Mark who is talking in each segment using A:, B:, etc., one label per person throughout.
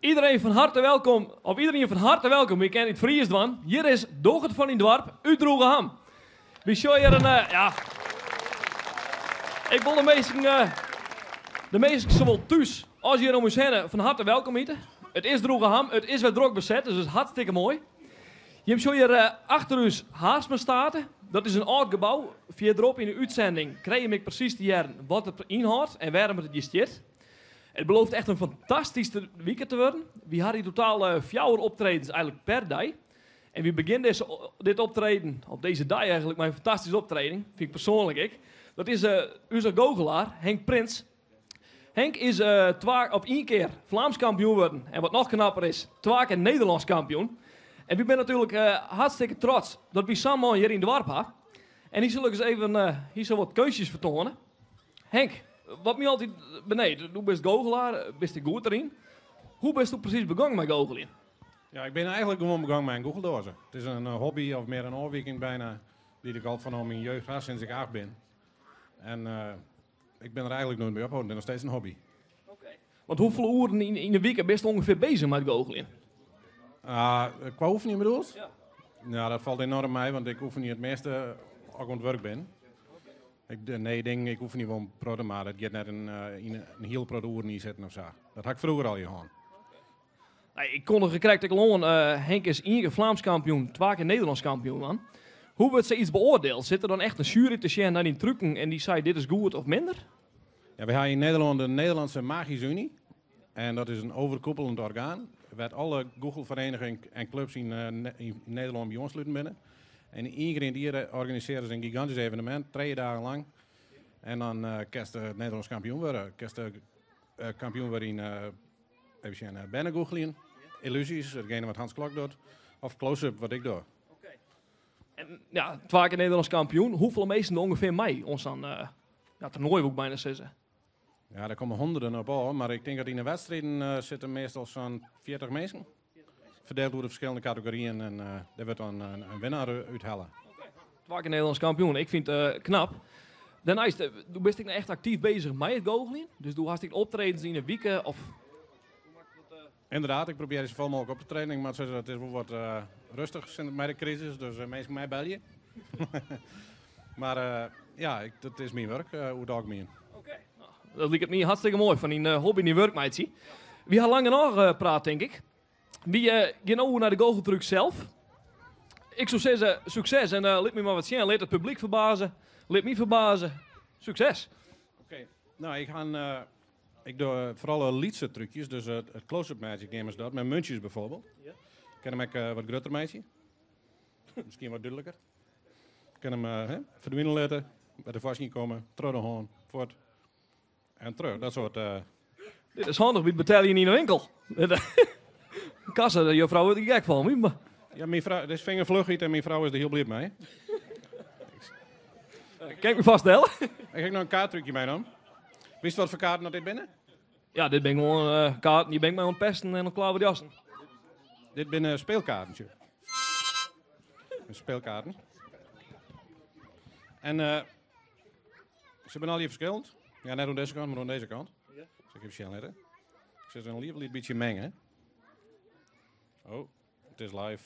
A: Iedereen van harte welkom, of iedereen van harte welkom, ik ken het Fries dwaan. Hjir is Doch it foar dyn doarp út Droegeham. Wy sjogge hjir in, eh, ja. Ik wol de minsken, eh, de minsken sawol thús as hjir om ús hinne fan harte welkom hite. It is Droegeham, it is wer drok beset, dus it is hartstikke moai. Jim sjogge hjir eh, achter ús Haersmastate. Dat is in âld gebou. Fierderop yn de útsending krije jim ek presys te hearren wat it ynhâldt en wêrom it hjir stiet. It belooft echt in fantastyske wike te wurden. Wy hawwe yn totaal eh, fjouwer optredens eigenlik per dei. En wy begjinne dizze, dit optreden, op dizze dei eigenlik, mei in fantastysk optreden, fyn ik persoanlik ek. Dat is uh, ús goochelaar, Henk Prins. Henk is uh, twa, of ien kear Vlaams kampioen wurden. En wat noch knapper is, twa kear Nederlânsk kampioen. En wy binne natuerlik uh, hartstikke trots dat wy sa'n man hjir yn it doarp ha. En hy sil ek ris even uh, hy sil wat keunstjes fertoane. Henk, wat my altyd benijd, do bist goochelaar, bist der goed deryn. Hoe bist do presys begûn mei goocheljen?
B: Ja, ik bin eigenlik gewoan begûn mei in gûcheldoaze. It is in hobby of mear in ôfwiking byna, dy't ik al fanôf myn jeugd ha, sinds ik acht bin. En ik bin der eigenlik noait mei opholden, it is noch steeds in hobby.
A: Want hoefolle oeren yn de wike bist ûngefear bezich mei it goocheljen?
B: Uh, kwa oefenjen bedoelst? Ja. Ja, dat falt enoarm mei, want ik oefenje it measte as ik oan it wurk bin. Ik, nee, ding, ik oefenje wol in protte, mar it giet net in, yn in hiel protte oeren ynsitten of sa. Dat ha ik froeger al hân.
A: Ik kondige krekt ek al oan, Henk is ien kear Vlaams kampioen, twa kear Nederlânsk kampioen man. Hoe wurdt sayts beoardield? Sit der dan echt in sjuery te sjen nei dyn truken en dy seit dit is goed of minder?
B: Ja, wy ha yn Nederlân de Nederlandse Magische Unie. En dat is in overkoepelend orgaan, wêr't alle gûchelferenigingen en clubs yn, yn Nederlân by oansluten binne. En ien kear yn it jier organisearje se in gigantysk evenemint, trije dagen lang. En dan uh, kinst Nederlânsk kampioen wurde. Kinst uh, kampioen wurde yn uh, even sjen, uh, bernegûcheljen, illusies, itgene wat Hans Klok docht, of close-up, wat ik doch.
A: En ja, twa kear Nederlânsk kampioen. Hoefolle minsken der ûngefear mei oan sa'n uh, ja, toernoai, woe ik byna sizze?
B: Ja, der komme hûnderten op ôf, mar ik tink dat yn de wedstriden uh, sitte meastal sa'n 40 minsken. Ferdield oer de ferskillende kategoryen en uh, dêr wurdt dan in, in winnaar úthelle.
A: Twa kear Nederlânsk kampioen, ik fyn it uh, knap. Dêrneist, do bist ek echt aktyf bezich mei it goocheljen. Dus do hast ek optredens yn 'e wike of...
B: Ynderdaad, ik probearje safolle mooglik op te treden. Ik moat sizze, it is wol wat uh, rêstich sûnt mei de krisis, dus uh, minsken my belje. mar uh, ja, ik, dat is myn wurk uh, oer it algemien.
A: Oké, nou, dat liket my hartstikke moai fan dyn hobby dyn wurk meitsje. Wy ha lang genôch uh, praat, tink ik. Wy uh, gean oer nei de goocheltrúk sels. Ik soe sizze, sukses en uh, lit my mar wat sjen. Lit it publyk ferbaze, lit my ferbaze. Sukses.
B: Oké, nou, ik ha uh, ik doch foaral lytse trúkjes, dus it close-up magic neame se dat, mei muntsjes byfoarbyld. Ja. Ik kin him ek wat grutter meitsje. Miskien wat dúdliker. Ik kin him uh, ferdwine litte, by de foarskyn komme, troch de hân, fuort en terug. Dat soart.
A: Dit is handich by it beteljen yn de winkel. Kassa, de juffrou wurdt der gek fan. Maar...
B: Ja, myn frou, dit is fingerfluchheid en myn frou is der hiel bliid mei.
A: Kin ik my foarstelle.
B: Ik ha noch in kaarttrúkje meinaam. Witst wat foar kaarten dat dit binne?
A: Ja, dit binne gewoan uh, kaarten. Hjir bin ik mei oan it pesten en oan it klaverjassen.
B: Dit binne speelkaarten, sjoch. Speelkaarten. En uh, se binne allegear ferskillend. Ja, net oan dizze kant, mar oan dizze kant. Ja. Sil ik even sjen litte. Ik sil se in lyts bytsje minge. Oh, it is live.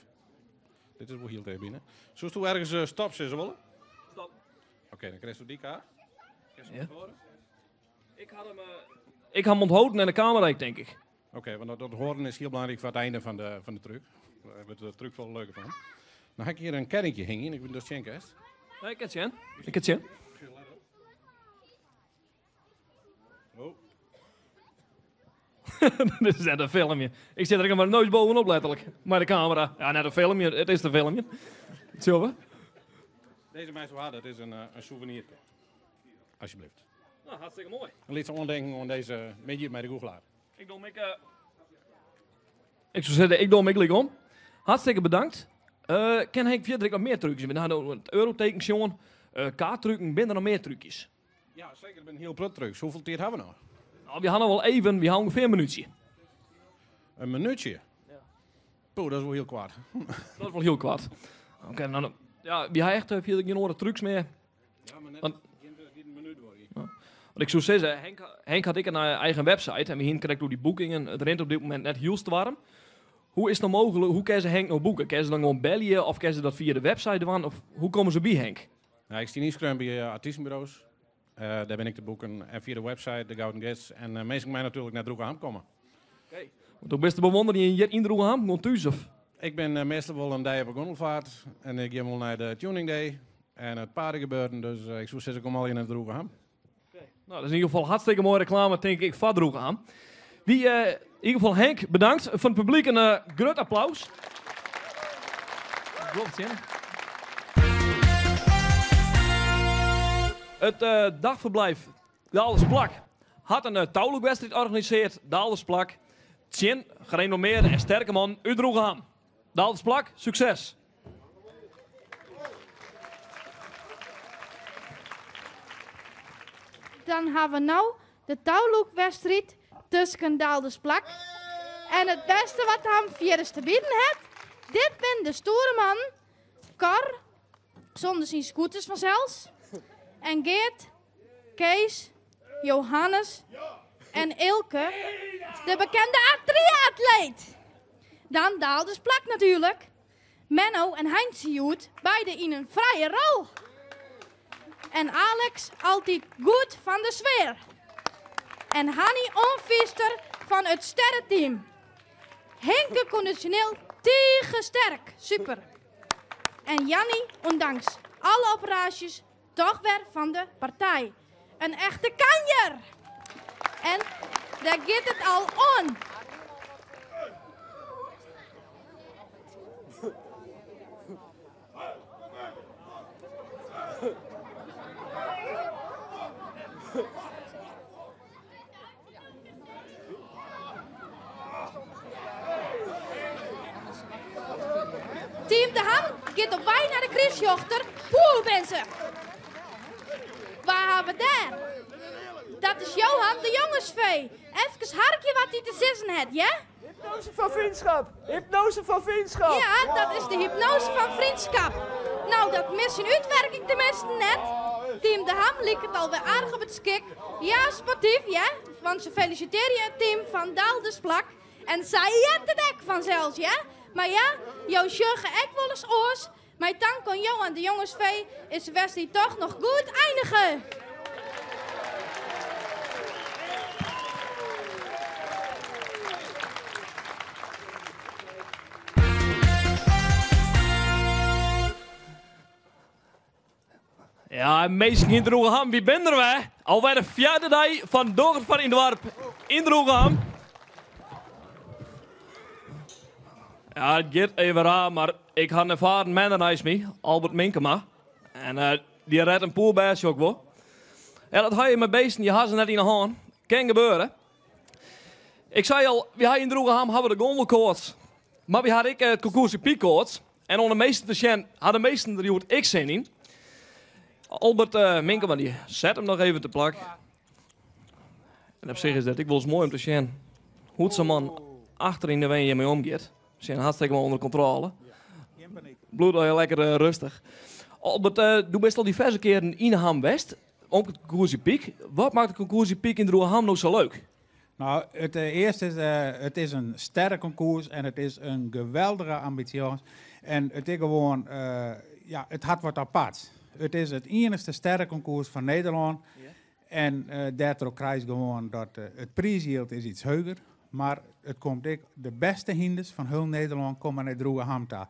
B: Dit is wol hiel ticht byna. Soesto ergens uh, stop sizze wolle?
A: Stop.
B: Oké, okay, dan krijst do dy kaart.
A: Ja. Ik ha him, uh, ik ha him ûntholden en de kamera ek, tink ik.
B: Oké, okay, want dat, dat hoaren is hiel belangryk foar it ein fan de, fan de trúk. Dêr wurdt de trúk folle leuker fan. Dan ha ik hjir in kettinkje hingjen, ik wit net oftst sjen kinst.
A: Ja, ik kin it sjen. Ik kin it sjen.
B: Oh.
A: Dit is net in filmje. Ik sit der ek mar neus bovenop letterlik. Mei de kamera. Ja, net in filmje, it is in filmje. Sjogge we.
B: Dizze mei ha, dat is in, eh, in souvenirke. Alsjeblieft.
A: Nou, hartstikke moai.
B: In lytse oantinken oan dizze middei mei de gûchelaar.
A: Ik doch him ek, uh, ik soe sizze, ik doch him ek gelyk om. Hartstikke bedankt. Uh, kin Henk fierder ek noch mear trúkjes? We ha no it euroteken sjoen. Uh, kaarttruken, binne der noch mear trúkjes?
B: Ja, seker. Der binne in hiel protte trúks. Hoefolle tiid ha we noch?
A: Nou, wy ha noch wol even. Wy ha ûngefear in minútsje.
B: In minútsje? Ja. Poeh, dat is wol hiel koart.
A: Dat is wol hiel koart. Oké, okay, nou, ja, wy ha echt fierder gjin oare trúks mear.
B: Ja, mar net, Want, gjin, gjin minút duorje. Ja.
A: Want ik soe sizze, Henk, Henk hat ek in eigen website en we hienen krekt oer dy boekingen. It rint op dit momint net hiel stoarm. Hoe is it no mooglik, hoe kinne se Henk no boeke? Kinne se dan gewoan belje of kinne se dat fia de website dwaan? Of hoe komme se by Henk?
B: Nou, ik stean ynskreaun by uh, artystenburo's. Uh, dêr bin ik te boeken. En fia de website, de Gouden Gids. En uh, minsken meie natuerlik nei Droegeham komme.
A: Oké. Want do bist te bewûnderjen hjir yn Droegeham, gewoan thús of?
B: Ik bin uh, meastal wol in dei op 'e gondelvaart. En ik gean wol nei de Tuning Day. En it paardengebeuren. Dus uh, ik soe sizze, kom allegear nei Droegeham.
A: Nou, dat is in ieder geval hartstikke mooie reclame, denk ik, foar Droegeham. Wie, uh, in ieder geval Henk, bedankt. Fan it publyk in uh, grut applaus. Klopt, ja. It uh, dagverblijf Daaldersplak hat in uh, toulûkwedstriid organisearre. Daaldersplak tsjin gerenommeerde en sterke man út Droegeham. Daaldersplak, sukses!
C: Dan ha we no de toulûkwedstriid tusken Daaldersplak en it bêste wat Ham fierders te bieden hat. Dit binne de stoere mannen, Cor, sûnder syn scooters fansels, en Geert, Kees, Johannes en Eelke, de bekende triatleet. Dan Daaldersplak natuerlik. Menno en Heinze hjoed, beide yn in frije rol. En Alex altyd goed fan de sfear. En Hanny oanfierster fan it sterreteam. Hinke kondisjoneel tige sterk, super. En Janny, ûndanks alle operaasjes, toch wer fan de partij. In echte kanjer! En dêr giet it al oan. Team De Ham giet op wei nei de krúsrjochter. Poeh, bin se! Wa hawwe we dêr? Dat is Johan de Jongesvee. Efkes harkje wat hy te sizzen hat, ja?
D: Hypnose fan vriendschap! Hypnose fan vriendschap!
C: Ja, dat is de hypnose fan vriendschap. Nou, dat mist syn útwurking teminsten net. Team De Ham liket alwer aardich op it skik. Ja, sportyf, ja, want se felisitearje it team fan Daaldersplak. En sa heart it ek fansels, ja. Mar ja, jo sjogge ek wolris oars. Mei tank oan Johan de Jongesvee is de wedstriid toch noch goed einige.
A: Ja, minsken yn Droegeham, wy binne der wer. Alwer de fjirde dei fan Doch it foar dyn doarp yn Droegeham. Ja, it giet even raar, mar ik ha in erfaren menner neist my, Albert Minkema. En uh, dy rêdt in poerbêst ek wol. Ja, dat ha je mei beesten, je ha se net yn 'e hân. Kin gebeure. Ik sei al, wy ha yn Droegeham hawwe de gondelkoarts. Mar wy ha ek it concours hippiekkoarts. En oan de measten te sjen, ha de measten der hjoed ek sin yn. Albert uh, Minkema dy set him noch even te plak. En op sich is dat ek wolris moai om te sjen hoe't sa'n man achter yn de wein hjirmei omgiet. Sjen hartstikke moai ûnder kontrôle. Bliuwt al hiel lekker uh, rêstich. Albert, uh, do bist al diverse kearen yn Ham west, op it concours hippiek. Wat makket it concours hippiek yn Droegeham no sa leuk?
E: Nou, it earste is, it is in sterrenconcours en it is in geweldige ambiance. En it is gewoan, ja, it hat wat aparts. It is it iennichste sterrenconcours fan Nederlân. En dêrtroch krijst gewoan dat it priisjild is iets heger. Mar it komt ek, de bêste hynders fan hiel Nederlân komme nei Droegeham ta.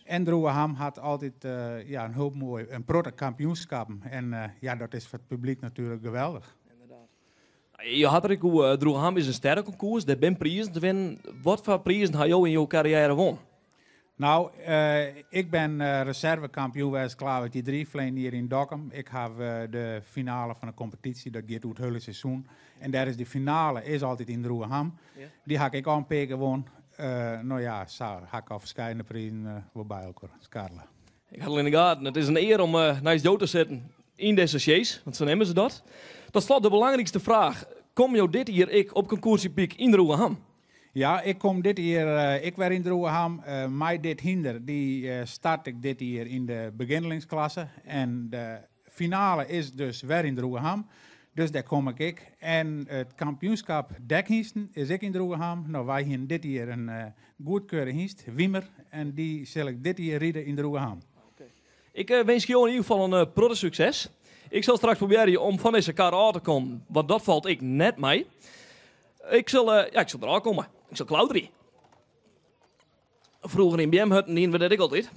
E: En Droegeham hat altyd ja, in hiel moai, in protte kampioenskappen. En ja, dat is foar it publyk natuerlik geweldich.
A: Je hat der ek oer, Droegeham is in sterrenconcours, dêr binne prizen te winnen. Wat foar prizen ha jo yn jo karriêre wûn?
E: Nou, ik bin reservekampioen west klavertje 3 ferleden jier yn Dokkum. Ik haw de finale fan de kompetysje, dat giet oer it hiele seizoen. En dêr is de finale is altyd yn Droegeham. Dy ha ik al in pear kear wûn. No ja, sa ha ik al ferskillende prizen wol by elkoar skarrele.
A: Ik ha it al yn de gaten. It is in ear om neist jo te sitten yn dizze sjees, want sa neame se dat. Tot slot de belangrykste fraach. Komme jo dit jier ek op concours hippiek yn Droegeham?
E: Ja, ik kom dit jier ek wer yn Droegeham. Mei dit hynder dy start ik dit jier yn de beginnelingsklasse. En de finale is dus wer yn Droegeham. Dus dêr kom ik ek. En it kampioenskap dekhynsten is ek yn Droegeham. No, wy hienen dit jier in goedkeurde hynst, Wiemer, en dy sil ik dit jier ride yn Droegeham.
A: Ik winskje jo yn ieder gefal in protte sukses. Ik sil straks probearje om fan dizze kar ôf te kommen, want dat falt ek net mei. Ik sil, ja, ik sil derôf komme. Ik sil klauterje. Froeger yn beamhutten dienen we dit ek altyd.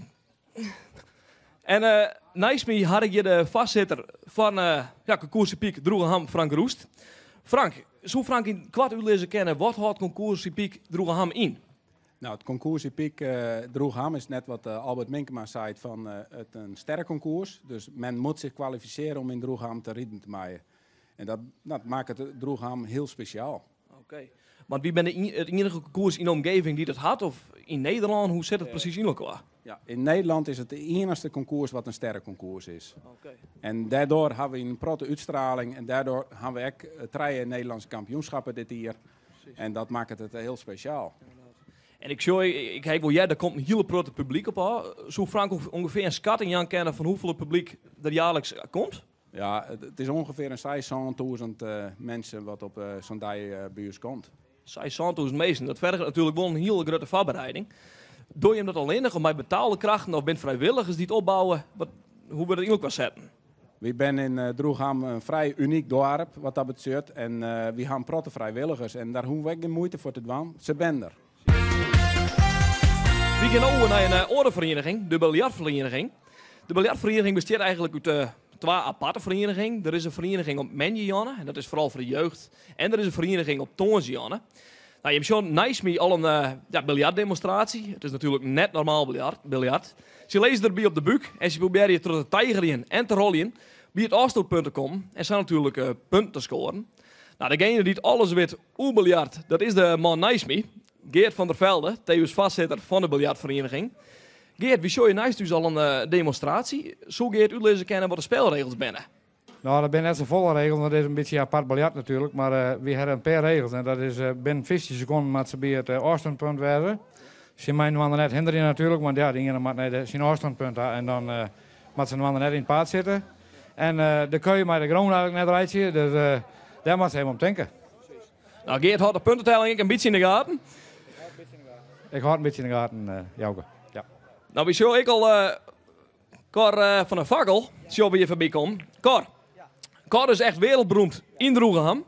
A: En uh, neist my ha ik hjir de foarsitter fan uh, ja, Concours Hippique Droegeham, Frank Roest. Frank, soe Frank yn koart útlizze kinne wat hâldt Concours Hippique Droegeham yn?
F: Nou, it Concours Hippique uh, Droegeham is net wat Albert Minkema seit fan it in sterrenconcours. Dus men moet zich kwalifisearje om yn Droegeham te riden te meien. En dat, dat makket Droegeham hiel spesjaal.
A: Oké. Want wy binne it iennige konkoers yn de omgeving dy't it hat, of yn Nederlân? Hoe sit it presys yn elkoar?
F: Ja, yn Nederlân is it de iennichste konkoers wat in sterrenkonkoers is. En dêrdoar hawwe wy in protte útstraling en dêrdoar hawwe we ek trije Nederlânske kampioenschappen dit jier. En dat makket it hiel spesjaal.
A: En ik sjoch, ik ha ek wol heard, der komt in hiele protte publyk op ôf. Soe Frank ûngefear in skatting jaan kinne fan hoefolle publyk der jaarliks komt?
F: Ja, it is ûngefear in seis, sântûzen minsken wat op sa'n dei by ús komt.
A: Seis, sântûzen minsken, dat ferget natuerlik wol in hiele grutte foarbereiding. Dogge jim dat allinnich of mei betaalde krachten of binne frijwilligers dy't opbouwe? Wat, hoe wurdt it yn elkoar setten?
F: Wy binne yn Droegeham in frij unyk doarp wat dat betsjut en wy ha in protte frijwilligers en dêr hoege we ek gjin muoite foar te dwaan, se binne der.
A: Wy gean oer nei in oare ferieniging, de biljartferieniging. De biljartferieniging bestiet eigenlik út twa aparte ferienigingen. Der is in ferieniging op moandeijûn, en dat is foaral foar de jeugd. En der is in ferieniging op tongersdeijûn. Nou, jim sjogge neist my al in ja, biljartdemonstratie. It is natuerlik net normaal biljart. biljart. Se lizze derby op de búk en se probearje troch te tijgerjen en te roljen by it ôfstootpunt te kommen en sa natuerlik punten te skoaren. Nou, degene dy't alles wit oer biljart, dat is de man neist my, Geert van der Velde, tevens foarsitter fan de biljartferieniging. Geert, wy sjogge neist ús al in demonstratie. Soe Geert útlizze kinne wat de spelregels binne?
G: Nou, dat binne net safolle regels, want it is in bytsje apart biljart natuerlik. Mar wy hawwe in pear regels en dat is binnen 15 sekonden moat se by it ôfstânpunt wêze. Se meie inoar net hinderje natuerlik, want ja, de iene moat nei syn ôfstânpunt ta en dan moat se inoar net yn it paad sitte. En de keu mei de grûn eigenlik net reitsje, dus dêr moat se even om tinke.
A: Nou, Geert hâldt de puntetelling ek in bytsje yn de gaten.
G: Ik hâld in bytsje yn de gaten, Jouke. Ja.
A: Nou, wy sjogge ek al Cor van der Fakkel, sjogge we hjir foarby kommen. Cor, Cor is echt wereldberoemd yn Droegeham.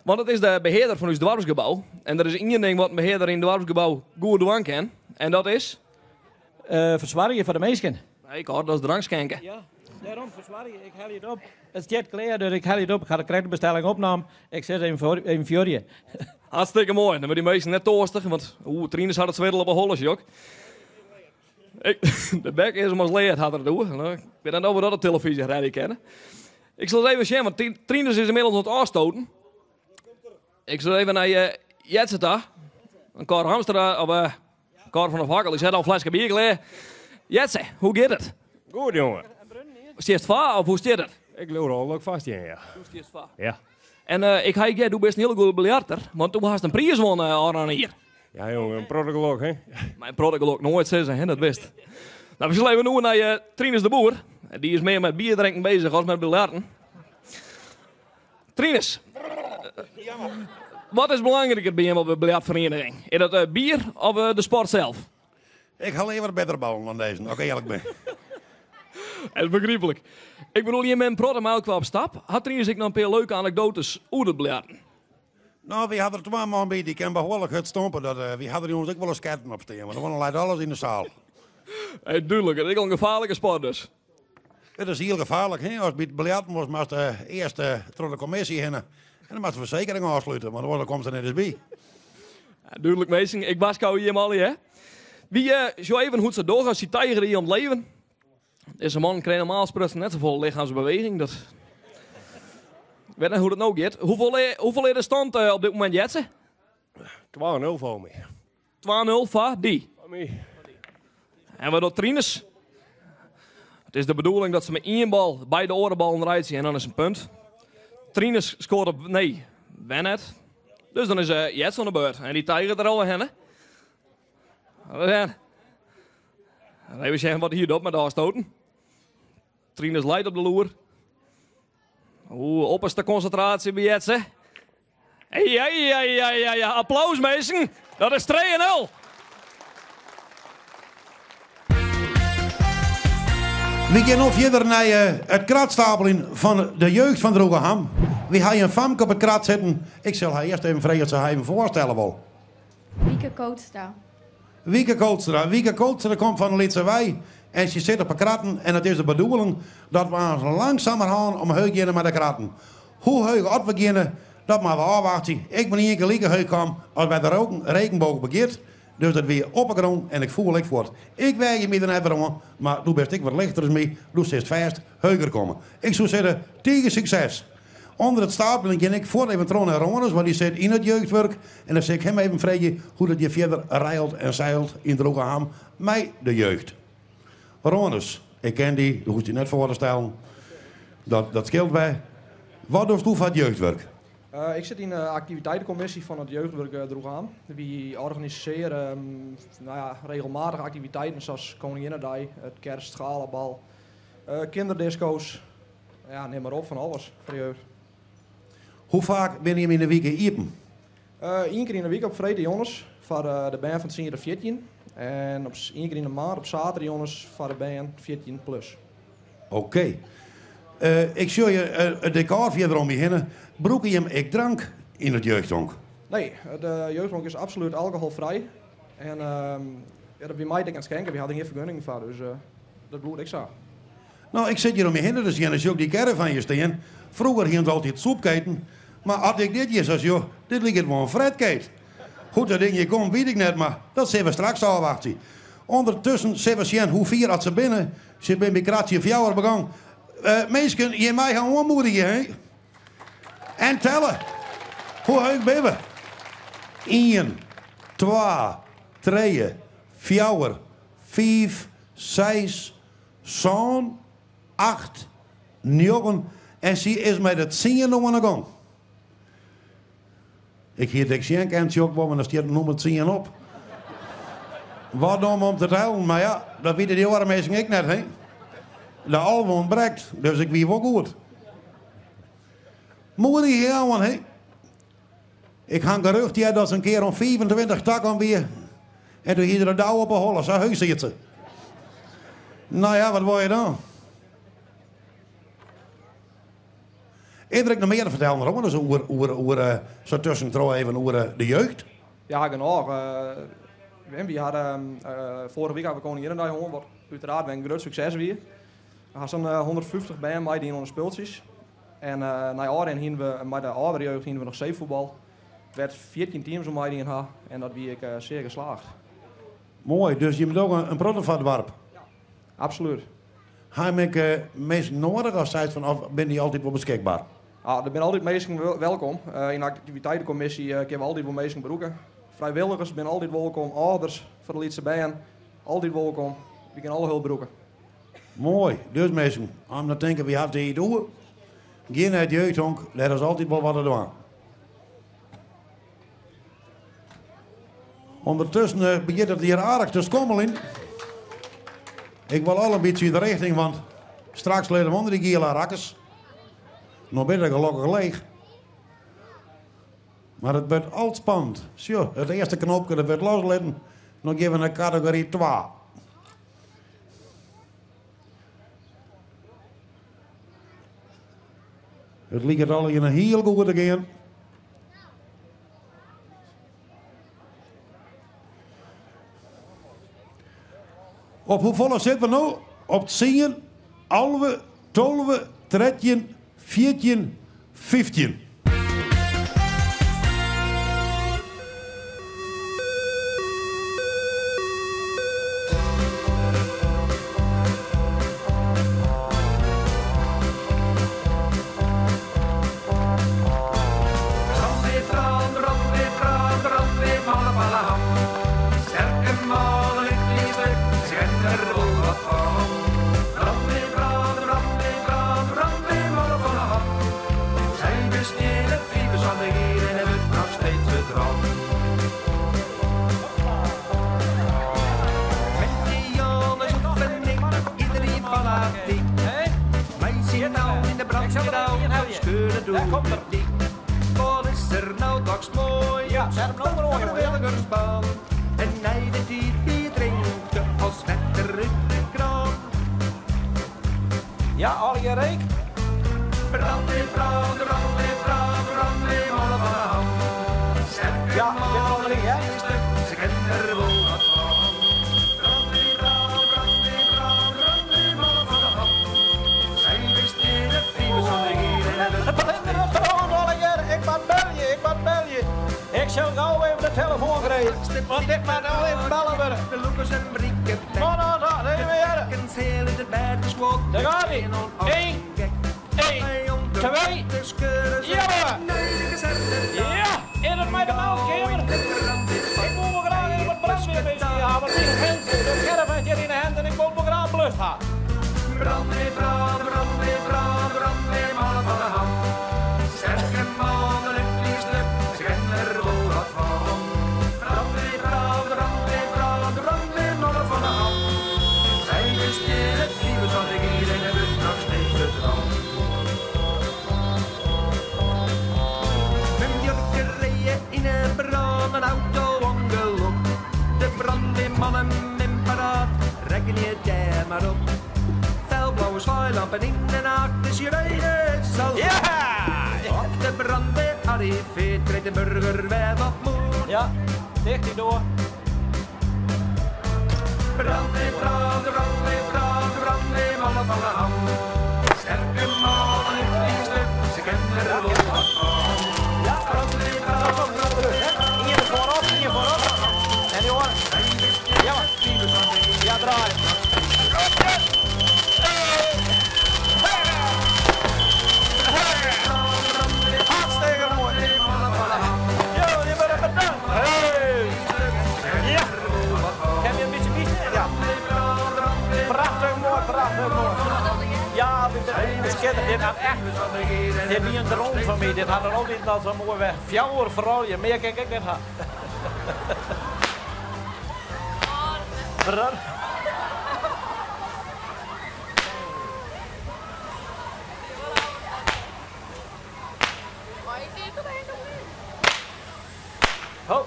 A: Want it is de behearder fan ús doarpsgebou. En der is ien ding wat in behearder yn it doarpsgebou goed dwaan kin. En dat is?
D: Fersoargje foar de minsken.
A: Nee, Cor, dat is drank skenke.
D: Ja, dêrom fersoargje. Ik helje it op. It stiet klear, dus ik helje it op. Ik ha der krekt de bestelling opnaam. Ik sis even, even fjurje.
A: Hartstikke moai. Dan wurde dy minsken net toarstich, want oeh, Trinus hat it swit al op 'e holle, sjoch. De bek is him as lead, hat er it oer. Nou, ik wit net oft we dat op televyzje rêde kinne. Ik sil even sjen, want Trinus is ynmiddels oan it ôfstoten. Ik sil even nei uh, Jetze ta. In Cor Hamstra, of uh, Cor van der Fakkel, dy set al in fleske bier klear. Jetze, hoe giet it?
H: Goed, jonge.
A: Stiest foar of hoe stiet it?
H: Ik leau al dat ik foar stean, ja.
A: Do stiest foar?
H: Ja.
A: En uh, ik ha heard, do bist in hiele goede biljarter, want do hast in priis wûn uh, jier.
H: Ja, jonge, in protte gelok, hè?
A: Mei in protte gelok noait sizze, hè, dat wist. Nou, we sille even oer nei uh, Trinus de Boer. Dy is mear mei bier drinken bezich as mei biljarten. Trinus, wat is belangriker by jim op de biljartferieniging? Is dat uh, bier of uh, de sport sels?
I: Ik ha leaver bitterballen dan dizze, as ik earlik bin.
A: Dat is begryplik. Ik bedoel, jim binne in protte mei elkoar op stap. Hat Trinus ek noch in pear leuke anekdoates oer it biljarten?
I: No, wy ha der twa man by, dy kin behoarlik hurd stompe. Dat, wy ha der jûns ek wol in sketten op stean, want dan leit alles yn de saal.
A: Hey, dúdlik, it is ek al in gefaarlike sport dus.
I: It is hiel gefaarlik, hè? Ast by it biljarten wolst, moatst earst troch de kommisje hinne. En dan moatst de fersekering ôfslute, want oars dan komst der net ris by.
A: Ja, dúdlik, minsken. Ik warskôgje jim allegear. Wy sjogge even hoe't se dogge. Sy tijgerje om it leven. Dizze man krijt normaal sprutsen net safolle lichemsbeweging. Dat... Ik wit net hoe't it no giet. Hoefolle, hoefolle is de stand eh, op dit momint, Jetze?
H: 2-0 foar my.
A: 2-0 foar dy.
H: Foar my.
A: En wat docht Trinus? It is de bedoeling dat se mei ien bal beide oare ballen reitsje en dan is in punt. Trinus skoart op... Nee, wer net. Dus dan is uh, Jetze oan de beurt. En dy tijgert der al hinne. Even sjen wat hy docht mei de ôfstoten. Trinus leit op de loer. Oeh, opperste konsintraasje by Jetze. Ja, ja, ja, ja, ja. Applaus, minsken. Dat is 2-0.
I: We gean no fierder nei it kratstapeljen fan de jeugd fan Droegeham. Wy ha in famke op it krat sitten. Ik sil har earst even freegje oft se har even foarstelle wol.
J: Wieke Kootstra.
I: Wieke Kootstra. Wieke Kootstra komt fan de Lytse Wei en sy sit op 'e kratten en it is de bedoeling dat we aanst langsumerhân omheech geane mei de kratten. Hoe heech oft we geane, dat moatte we ôfwachtsje. Ik bin ien kear like heech kaam as wêr't de roken, regenboog begjint, dus dat wie op 'e grûn en ik foel ek fuort. Ik weagje my der net wer oan, mar do bist ek wat lichter as my, do silst fêst heger komme. Ik soe sizze, tige sukses! Under it stapeljen gean ik fuort even troch nei Ronus, want dy sit yn it jeugdwurk. En dan sil ik him even freegje hoe't it hjir fierder reilt en seilt yn Droegeham mei de jeugd. Ronus, ik ken dy, do hoechst dy net foar te stellen. Dat, dat skeelt wer. Wat dochsto foar it jeugdwurk?
K: Ik sit yn de aktiviteitenkommisje fan it jeugdwurk Droegeham. Wy organisearje nou ja, regelmatich aktiviteiten sa as Koninginnedei, it kerstgalabal, kinderdisco's, ja, nim mar op, fan alles foar de jeugd.
I: Hoe faak binne jim yn de wike iepen?
K: Ien kear yn de wike op freedtejûns foar de bern fan 10 tot 14. En op ien kear yn de maand op saterdeijûns foar de bern 14 plus.
I: Oké. Ik sjoch je it dekor fierder om je hinne. Brûke jim ek drank yn it jeugdhonk?
K: Nee, de jeugdhonk is absolút alkoholfrij. En ja, wy meie ek net skinke, wy ha der gjin fergunning foar, dus dat bliuwt ek sa.
I: No, ik sit hjir om my hinne te sjen en sjoch ik dy caravan hjir stean. Froeger hienen se altyd sûpketen, mar as ik dit hjir sa sjoch, dit liket wol in fretkeet. Hoe't dat ding hjir komt, wit ik net, mar dat sille we straks ôfwachtsje. Undertusken sille we sjen hoe fier oft se binne. Se binne by kratsje fjouwer begûn. Minsken, jim meie har oanmoedigje, hè? En telle. Hoe heech binne we? Ien, twa, trije, fjouwer, fiif, seis, sân, acht, njoggen en sy is mei de tsien oan 'e gong. Ik hie it ek sjen kind, sjoch wol, want der stiet nûmer tsien op. Wat dom om te tellen, mar ja, dat witte dy oare minsken ek net, hè? De alve ûntbrekt, dus ik wie wol goed. Moedigje oan, hè? Ik ha in gerucht heard dat se in kear oan 25 takommen wie en doe hie se de dou op 'e holle, sa heech siet se. No ja, wat wol je dan? Is der ek noch mear te fertellen, Roan? Dus oer, oer, oer, eh, sa tuskentroch even oer eh, de jeugd?
K: Ja, genôch. Uh, wy hadden, foarige wike ha we Koninginnedei hân, wat úteraard wer in grut sukses wie. We ha sa'n 150 bern meidien oan de spultsjes. En nei ôfrin hienen we mei de âldere jeugd hienen we noch seefuotbal, wêr't 14 teams oan meidien ha en dat wie ek sear geslaagd.
I: Moai, dus jim dogge in protte foar it doarp?
K: Ja, absolút.
I: Ha jim ek minsken noadich of seist fan of binne dy altyd wol beskikber?
K: Ja, der binne altyd minsken welkom. Yn de aktiviteitenkommisje kinne we altyd wol minsken brûke. Frijwilligers binne altyd wolkom, âlders foar de lytse bern altyd wolkom. Wy kinne alle hulp brûke.
I: Moai, dus minsken, om te tinken wy hawwe tiid oer, gean nei it jeugdhonk, dêr is altyd wol wat te dwaan. Undertusken eh, begjint it hjir aardich te skommeljen. Ik wol al in bytsje de richting, want straks lizze we ûnder dy giele rakkers. No binne se gelokkich leech. Mar it wurdt al spannend. Sjoch, it earste knoopke dat wurdt loslitten. No gean we nei kategory 2. It liket allegear hiel goed te gean. Op hoefolle sitte we no? Op 10, 11, 12, 13, 14, 15.
D: komt er.
L: Wat is er nou toch mooi?
D: Ja, zet hem nou maar oan, jongen.
L: Wilgersbaan. En nei de tiid bier drinke as wetter út de kraan.
D: Ja, allegear reek.
L: Brandweer, brand, brandweer, brand, brandweer, mannen van de Ham. Sterke
D: Ja, ik ben er al in, hè?
L: Ze kennen er wel wat van. Brandweer, brand, brandweer, brand, brandweer, mannen van de Ham. Zij wist in het fibers van de gier en hebben
D: De brandweer, allegear. Ik moet belje, ik moet belje. Ik zal gauw even de telefoon krijgen. Want dit moet al even bellen worden.
L: De Lucas en Brieke
D: Nou, nou, nou, daar weer. Daar gaat hij. 1, 1, 2, ja! Ja, in het met de meldkamer. Ik moet me graag even wat brandweer bezig hebben. Want die hand, de caravan zit in de hand en ik moet me graag blust hebben.
L: Brandweer, brand, brandweer, brand, brandweer, mannen van de Ham. Sterke mannen in het liefste, ze kennen er wel wat van. Brandweer, brand, brandweer, brand, brandweer, mannen van de Ham. Zij wist in het nieuwe van de gier en hebben nog steeds de drank. Mijn jurken reden in een brand, een auto-ongeluk. De brandweermannen in paraat, rekken je daar maar op. Felblauwe zwaailampen in de nacht, dus je weet het zal.
D: Ja!
L: Op de brandweer arriveert, krijgt de burger weer wat moed.
D: Ja, dicht die door.
L: Brandweer, brand, brandweer, brand, brandweer, mannen van de Ham. Sterke mannen in het eerste, ze kennen er wel wat van.
D: Ja,
L: brandweer, brand, brandweer,
D: Hier voorop, hier voorop. En die hoor. Ja, ja, draai. Hartstikke mooi. Jo, die worden bedankt. Hey. Ja. Heb je een beetje bieten? Ja. Prachtig mooi, prachtig mooi. Ja, dit is schitterend. Dit had echt, dit is een droom van mij. Dit had er altijd al zo mooi weg. Fjouwer vooral, je meer kijk ik net had. Brand. Ho.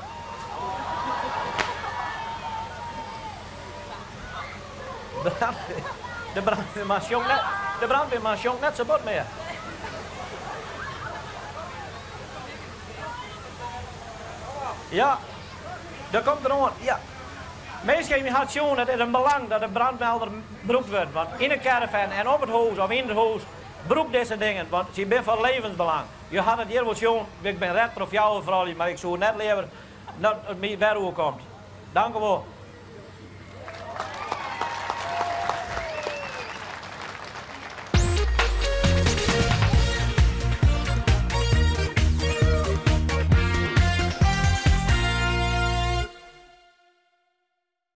D: De brandweerman jongt net, de brandweerman jongt net zo bot meer. Ja, daar komt er aan. Ja. Meestal had zien, het is een belang dat de brandmelder beroept wordt. Want in een caravan en op het huis of in het huis, beroep deze dingen, want ze zijn van levensbelang. Je had het hier wel zien, ik ben redder of jou vooral, maar ik zou net liever dat het mij weer komt. Dank u wel.